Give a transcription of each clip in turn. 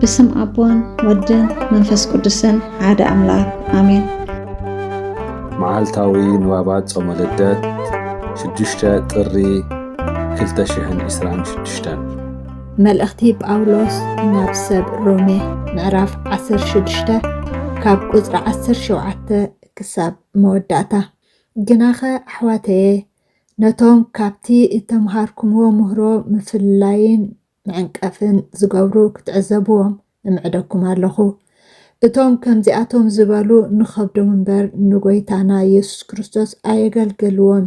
ብስም ኣቦን ወድን መንፈስ ቅዱስን ሓደ ኣምላኽ ኣሜን። መዓልታዊ ንባባት ጾመ ልደት ሽዱሽተ ጥሪ ክልተ ሽሕን ዕስራን ሽዱሽተን። መልእኽቲ ጳውሎስ ናብ ሰብ ሮሜ ምዕራፍ ዓሰርተ ሽዱሽተ ካብ ቁጽሪ ዓሰርተ ሸውዓተ ክሳብ መወዳእታ። ግናኸ ኣሕዋተየ፣ ነቶም ካብቲ እተምሃርኩምዎ ምህሮ ምፍላይን ምዕንቀፍን ዝገብሩ ክትዕዘብዎም እምዕደኩም ኣለኹ። እቶም ከምዚኣቶም ዝበሉ ንኸብዶም እምበር ንጎይታና ኢየሱስ ክርስቶስ ኣየገልገልዎን።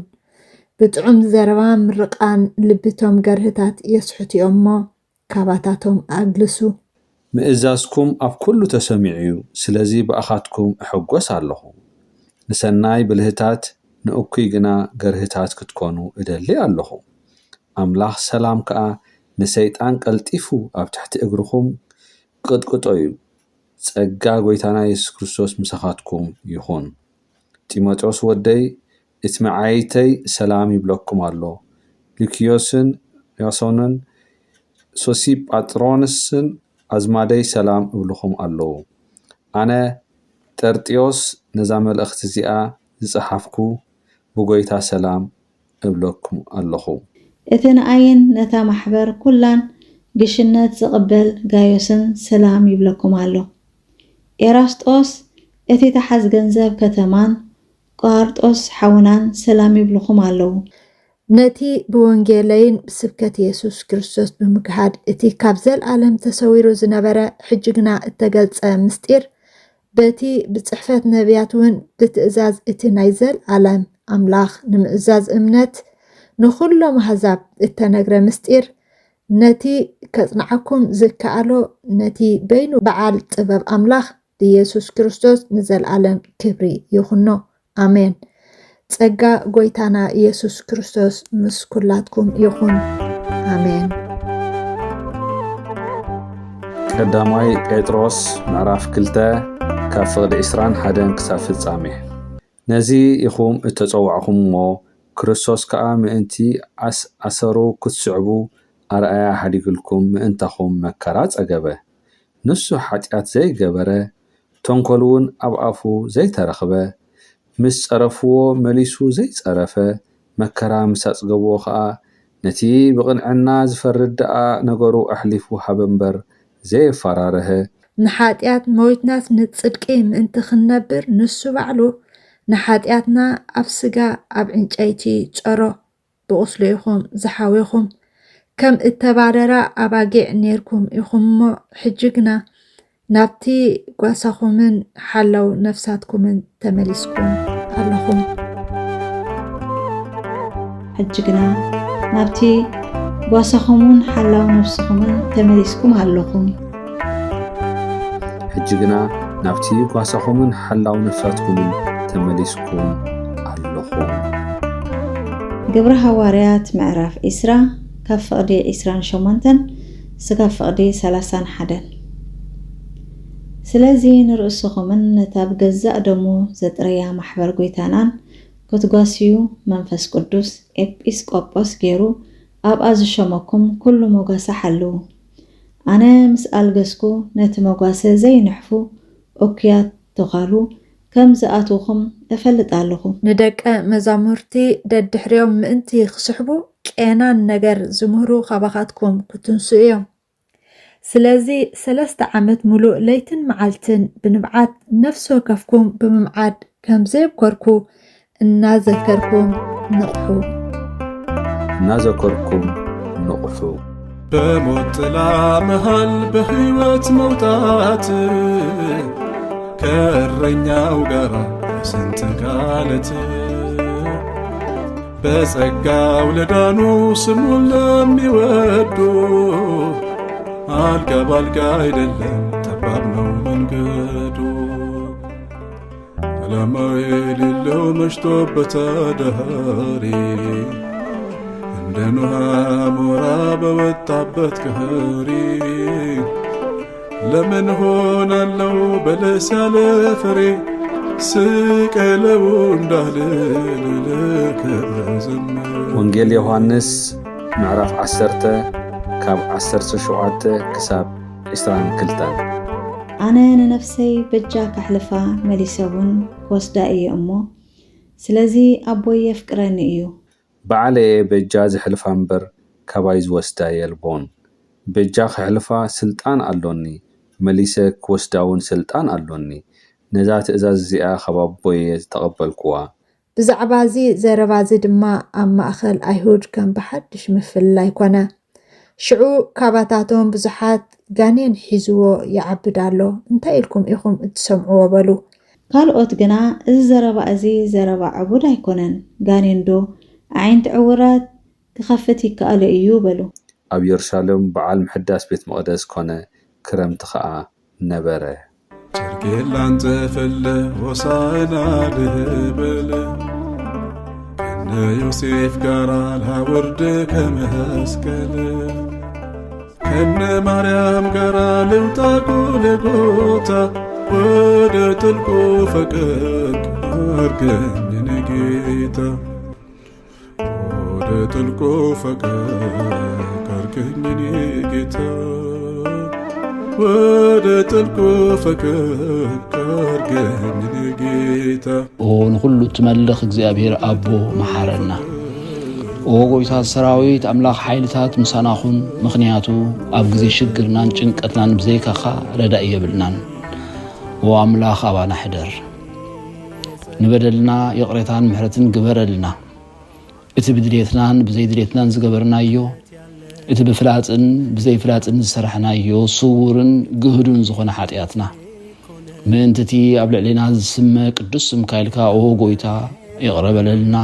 ብጥዑም ዘረባ ምርቓን ልቢቶም ገርህታት የስሕቱ እዮም እሞ ካባታቶም ኣግልሱ። ምእዛዝኩም ኣብ ኩሉ ተሰሚዑ እዩ፣ ስለዚ ብኣኻትኩም እሕጎስ ኣለኹ። ንሰናይ ብልህታት ንእኩይ ግና ገርህታት ክትኮኑ እደሊ ኣለኹ። ኣምላኽ ሰላም ከኣ ንሰይጣን ቀልጢፉ ኣብ ትሕቲ እግርኹም ቅጥቅጦ እዩ። ጸጋ ጎይታና የሱስ ክርስቶስ ምሳኻትኩም ይኹን። ጢሞቴዎስ ወደይ እቲ መዓይተይ ሰላም ይብለኩም ኣሎ። ሉክዮስን ያሶንን ሶሲጳጥሮንስን ኣዝማደይ ሰላም እብልኹም ኣለዉ። ኣነ ጤርጥዮስ ነዛ መልእኽቲ እዚኣ ዝጸሓፍኩ ብጎይታ ሰላም እብለኩም ኣለኹ። እቲ ንኣይን ነታ ማሕበር ኩላን ግሽነት ዝቕበል ጋዮስን ሰላም ይብለኩም ኣሎ። ኤራስጦስ እቲ ተሓዝ ገንዘብ ከተማን ቋርጦስ ሓውናን ሰላም ይብልኹም ኣለዉ። ነቲ ብወንጌለይን ብስብከት የሱስ ክርስቶስ ብምግሃድ እቲ ካብ ዘልኣለም ተሰዊሩ ዝነበረ ሕጂ ግና እተገልጸ ምስጢር በቲ ብጽሕፈት ነቢያት እውን ብትእዛዝ እቲ ናይ ዘልኣለም ኣምላኽ ንምእዛዝ እምነት ንኹሎም ኣህዛብ እተነግረ ምስጢር ነቲ ከጽንዓኩም ዝከኣሎ ነቲ በይኑ በዓል ጥበብ ኣምላኽ ብኢየሱስ ክርስቶስ ንዘልኣለም ክብሪ ይኹኖ። ኣሜን። ጸጋ ጎይታና ኢየሱስ ክርስቶስ ምስ ኩላትኩም ይኹን። ኣሜን። ቀዳማይ ጴጥሮስ ምዕራፍ ክልተ ካብ ፍቕዲ ዕስራን ሓደን ክሳብ ፍጻሜ። ነዚ ኢኹም እተጸዋዕኹም እሞ፣ ክርስቶስ ከኣ ምእንቲ ኣስ-፣ ኣሰሩ ክትስዕቡ ኣርኣያ ሓዲግልኩም ምእንታኹም መከራ ጸገበ። ንሱ ሓጢኣት ዘይገበረ፣ ተንኮል እውን ኣብ ኣፉ ዘይተረኽበ፣ ምስ ጸረፍዎ መሊሱ ዘይጸረፈ፣ መከራ ምስ ኣጽገብዎ ኸኣ ነቲ ብቕንዕና ዝፈርድ ደኣ ነገሩ ኣሕሊፉ ሃበ እምበር ዘየፈራርሀ። ንሓጢኣት ሞይትናስ ንጽድቂ ምእንቲ ክንነብር ንሱ ባዕሉ ንሓጢኣትና ኣብ ስጋ ኣብ ዕንጨይቲ ጸሮ። ብቑስሉ ኢኹም ዝሓዌኹም። ከም እተባረራ ኣባጊዕ ኔርኩም ኢኹም እሞ ሕጂ ግና ናብቲ ጓሳኹምን ሓላው ነፍሳትኩምን ተመሊስኩም ኣለኹም። ሕጂ ግና ናብቲ ጓሳኹምን ሓላው ነፍስኹምን ተመሊስኩም ኣለኹም። ሕጂ ግና ናብቲ ጓሳኹምን ሓላው ነፍሳትኩምን ተመሊስኩም ኣለኹም። ግብሪ ሃዋርያት ምዕራፍ ዕስራ ካብ ፍቕዲ ዕስራን ሸሞንተን ስጋብ ፍቕዲ ሰላሳን ሓደን። ስለዚ ንርእስኹምን ነታ ብገዛእ ደሙ ዘጥረያ ማሕበር ጎይታናን ክትጓስዩ መንፈስ ቅዱስ ኤጲስቆጶስ ገይሩ ኣብኣ ዝሸመኩም ኩሉ መጓሰ ሓልዉ። ኣነ ምስ ኣልገስኩ ነቲ መጓሰ ዘይንሕፉ እኩያት ተዃሉ ከም ዝኣትውኹም እፈልጥ ኣለኹ። ንደቀ መዛሙርቲ ደድሕሪኦም ምእንቲ ክስሕቡ ቄናን ነገር ዝምህሩ ካባኻትኩም ክትንሱ እዮም። ስለዚ ሰለስተ ዓመት ሙሉእ ለይትን መዓልትን ብንብዓት ነፍሲ ወከፍኩም ብምምዓድ ከም ዘየብኮርኩ እናዘከርኩም ንቕሑ። እናዘከርኩም ንቕሑ። በሞት ጥላ መሃል በሕይወት መውጣት ከእረኛው ጋራ በስንት ቃለት በጸጋው ለዳኑ ስሙን ለሚወዱ አልጋ ባልጋ አይደለም ጠባብ ነው መንገዱ። ዓላማ የሌለው መሽቶበት አዳሪ እንደ ኖህ አሞራ በወጣበት ቀሪ ለምን ሆናለው በለስ ያለ ፍሬ ስቀለው እንዳልል ለክብር ዘምር። ወንጌል ዮሃንስ ምዕራፍ ዓሰርተ ካብ ዓሰርተ ሸውዓተ ክሳብ ዕስራን ክልተን። ኣነ ንነፍሰይ በጃ ከሕልፋ፣ መሊሰ እውን ክወስዳ እየ እሞ፣ ስለዚ ኣቦይ የፍቅረኒ እዩ። በዓል እየ በጃ ዘሕልፋ እምበር፣ ካባይ ዝወስዳ የልቦን። በጃ ከሕልፋ ስልጣን ኣሎኒ፣ መሊሰ ክወስዳ እውን ስልጣን ኣሎኒ። ነዛ ትእዛዝ እዚኣ ካብ ኣቦይ እየ ዝተቐበልኩዋ። ብዛዕባ እዚ ዘረባ እዚ ድማ ኣብ ማእኸል ኣይሁድ ከም ብሓድሽ ምፍልላይ ኮነ። ሽዑ ካባታቶም ብዙሓት ጋኔን ሒዝዎ ይዓብድ ኣሎ፣ እንታይ ኢልኩም ኢኹም እትሰምዕዎ? በሉ። ካልኦት ግና፣ እዚ ዘረባ እዚ ዘረባ ዕቡድ ኣይኮነን፣ ጋኔን ዶ ኣዒንቲ ዕውራት ክኸፍት ይከኣሎ እዩ? በሉ። ኣብ የሩሳሌም በዓል ምሕዳስ ቤት መቕደስ ኮነ፣ ክረምቲ ኸኣ ነበረ። ጨርቂ ላንጸፈለ ሆሳዕና ልበለ ከነ ዮሴፍ ጋራ ላውርድ ከመስቀል ከነ ማርያም ጋራ ልውጣ ጎልጎታ ወደ ጥልቁ ፈቀቅ አርገኝ ኔ ጌታ ወደ ጥልቁ ፈቀቅ አርገኝ ኔ ጌታ ወደ ጥልቁ ፈቀቅ አርገኝ ኔ ጌታ። ኦ ንኹሉ እትመልኽ እግዚኣብሔር ኣቦ መሓረና። ኦ ጎይታ ሰራዊት ኣምላኽ ሓይልታት ምሳና ኹን፣ ምኽንያቱ ኣብ ግዜ ሽግርናን ጭንቀትናን ብዘይካኻ ረዳኢ የብልናን። ኦ ኣምላኽ ኣባና ሕደር። ንበደልና ይቕሬታን ምሕረትን ግበረልና። እቲ ብድሌትናን ብዘይድሌትናን ዝገበርናዮ፣ እቲ ብፍላጥን ብዘይፍላጥን ዝሰራሕናዮ ስውርን ግህዱን ዝኾነ ሓጢኣትና፣ ምእንቲ እቲ ኣብ ልዕሌና ዝስመ ቅዱስ ስምካ ኢልካ፣ ኦ ጎይታ፣ ይቕረ በለልና።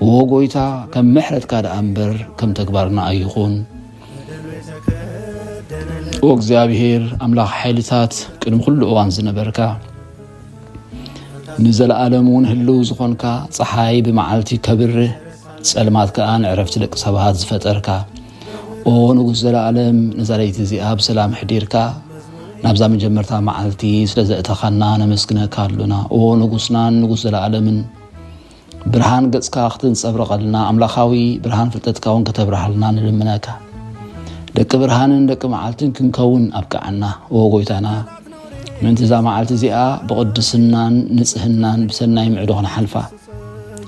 ኦ ጎይታ፣ ከም ምሕረትካ ደኣ እምበር ከም ተግባርና ኣይኹን። ኦ እግዚኣብሔር ኣምላኽ ሓይልታት፣ ቅድሚ ኩሉ እዋን ዝነበርካ፣ ንዘለኣለም እውን ህልው ዝኾንካ፣ ጸሓይ ብመዓልቲ ከብርህ፣ ጸልማት ከኣ ንዕረፍቲ ደቂ ሰባት ዝፈጠርካ፣ ኦ ንጉስ ዘለኣለም፣ ነዛ ለይቲ እዚኣ ብሰላም ኣሕዲርካ፣ ናብዛ መጀመርታ መዓልቲ ስለ ዘእተኻና ነመስግነካ ኣሎና። ኦ ንጉስናን ንጉስ ዘለኣለምን፣ ብርሃን ገጽካ ክትንጸብረቐልና፣ ኣምላኻዊ ብርሃን ፍልጠትካ እውን ከተብርሃልና ንልምነካ። ደቂ ብርሃንን ደቂ መዓልትን ክንከውን ኣብቅዓና። ኦ ጎይታና፣ ምእንቲ እዛ መዓልቲ እዚኣ ብቕድስናን ንጽህናን ብሰናይ ምዕዶ ክንሓልፋ፣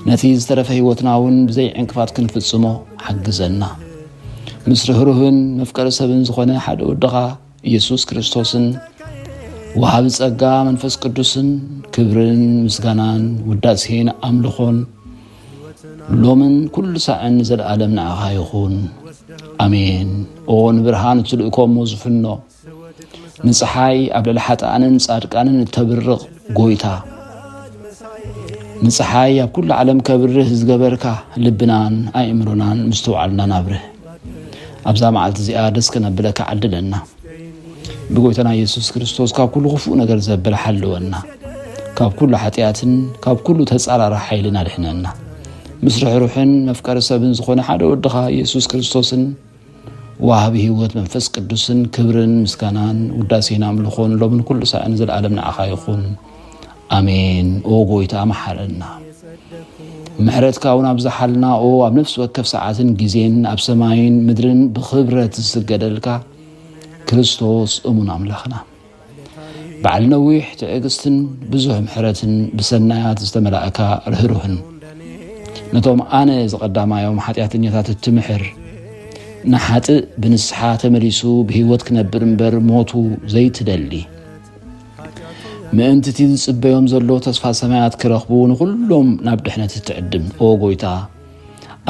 ነቲ ዝተረፈ ህይወትና እውን ብዘይ ዕንቅፋት ክንፍጽሞ ሓግዘና። ምስ ርህሩህን መፍቀሪ ሰብን ዝኾነ ሓደ ወድኻ ኢየሱስ ክርስቶስን፣ ወሃቢ ጸጋ መንፈስ ቅዱስን፣ ክብርን ምስጋናን ውዳሴን ኣምልኾን ሎምን ኩሉ ሳዕን ንዘለኣለም ንዓኻ ይኹን። ኣሜን። ኦ ንብርሃን እትልእኮ እሞ ዝፍኖ፣ ንጸሓይ ኣብ ልዕሊ ሓጥኣንን ጻድቃንን እተብርቕ ጎይታ፣ ንጸሓይ ኣብ ኩሉ ዓለም ከብርህ ዝገበርካ፣ ልብናን ኣእምሮናን ምስትውዓልናን ኣብርህ። ኣብዛ መዓልቲ እዚኣ ደስ ከነብለካ ዓድለና። ብጎይታና ኢየሱስ ክርስቶስ ካብ ኩሉ ክፉእ ነገር ዘብል ሓልወና። ካብ ኩሉ ሓጢኣትን ካብ ኩሉ ተጻራሪ ሓይልን ኣድሕነና። ምስ ርሕሩሕን መፍቀሪ ሰብን ዝኾነ ሓደ ወድኻ ኢየሱስ ክርስቶስን፣ ወሃቢ ህይወት መንፈስ ቅዱስን፣ ክብርን ምስጋናን ውዳሴን ኣምልኾን ሎምን ኩሉ ሳዕን ዘለኣለም ንዓኻ ይኹን። ኣሜን። ኦ ጎይታ፣ መሓረና። ምሕረትካ እውን ኣብዝሓልና። ኦ ኣብ ነፍሲ ወከፍ ሰዓትን ግዜን፣ ኣብ ሰማይን ምድርን ብኽብረት ዝስገደልካ ክርስቶስ እሙን ኣምላኽና። በዓል ነዊሕ ትዕግስትን ብዙሕ ምሕረትን፣ ብሰናያት ዝተመላእካ ርህሩህን፣ ነቶም ኣነ ዝቐዳማዮም ሓጢኣተኛታት እትምሕር፣ ንሓጥእ ብንስሓ ተመሊሱ ብህይወት ክነብር እምበር ሞቱ ዘይትደሊ፣ ምእንቲ እቲ ዝጽበዮም ዘሎ ተስፋ ሰማያት ክረኽቡ ንኹሎም ናብ ድሕነት እትዕድም፣ ኦ ጎይታ፣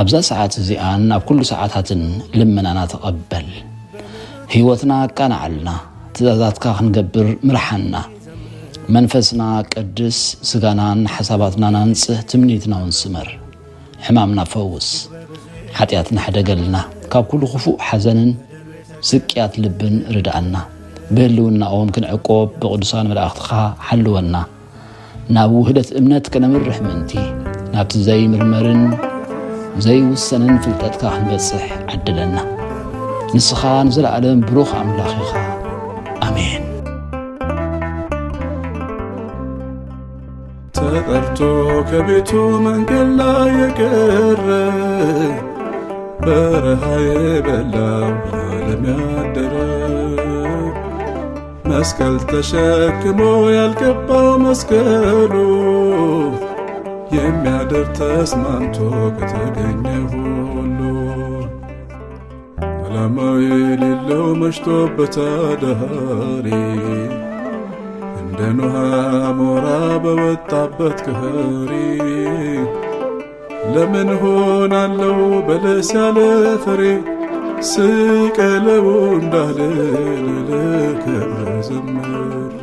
ኣብዛ ሰዓት እዚኣን ኣብ ኩሉ ሰዓታትን ልመናና ተቐበል። ህይወትና ኣቃንዓልና፣ ትእዛዛትካ ክንገብር ምርሓና። መንፈስና ቀድስ፣ ስጋናን ሓሳባትናን ኣንጽህ፣ ትምኒትና እውን ስመር። ሕማምና ፈውስ፣ ሓጢኣትና ሕደገልና፣ ካብ ኩሉ ክፉእ ሓዘንን ስቅያት ልብን ርድኣና። ብህልውናኦም ክንዕቆብ ብቅዱሳን መላእኽትኻ ሓልወና። ናብ ውህደት እምነት ከነምርሕ ምእንቲ፣ ናብቲ ዘይምርመርን ዘይውሰንን ፍልጠትካ ክንበጽሕ ዓድለና። ንስኻ ንዘለኣለም ብሩኽ ኣምላኽ ኢኻ። ኣሜን። ተጠርቶ ከቤቱ መንገድ ላይ የቀረ፣ በረሃ የበላው ለዓለም ያደረ፣ መስቀል ተሸክሞ ያልገባው መስቀሉ የሚያደር ተስማምቶ ከተገኘ ሁሉ ዓላማው የሌለው መሽቶበት አዳሪ እንደ ኖህ አሞራ በወጣበት ከሪ ለምን ሆናለው በለስ ያለ ፍሬ ስቀለው እንዳልል ለክብር ዘምሬ